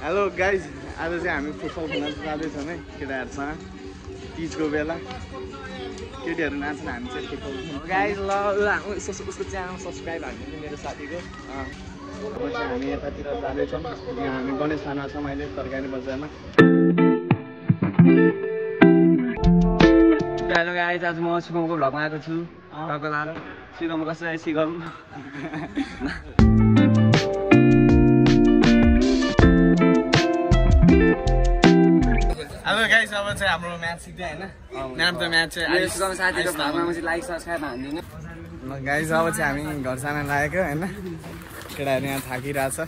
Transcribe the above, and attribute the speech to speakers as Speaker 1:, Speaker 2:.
Speaker 1: Hello guys, आज चाहिँ हामी फुटबल खेल्न जाँदैछौँ है केटाहरूसँग। तिजको बेला केटीहरू नाच्न हामी चाहिँ फुटबल
Speaker 2: गाइज ल उसको च्यानल सब्सक्राइब हालिदिनु मेरो साथीको।
Speaker 1: अब चाहिँ हामी यतातिर जाँदैछौँ। यहाँ हामी गणेश थाना छौँ अहिले तरकारी बजारमा।
Speaker 2: हेलो गाइज, आज म सिकाउको भ्लगमा आएको छु। टाउको लाएर सिकाउनु कसरी सिकाउनु।
Speaker 1: हेलो गाइस, अब चाहिँ हाम्रो म्याच सिक्दै हैन। म्याम द म्याच चाहिँ
Speaker 2: मेरो सिकाउनु साथीको भ्लगमा म चाहिँ लाइक सब्सक्राइब हान्दिनु।
Speaker 1: ल गाइस, अब चाहिँ हामी घर जान लागेको हैन। केटाहरू यहाँ थाकिरहेछ।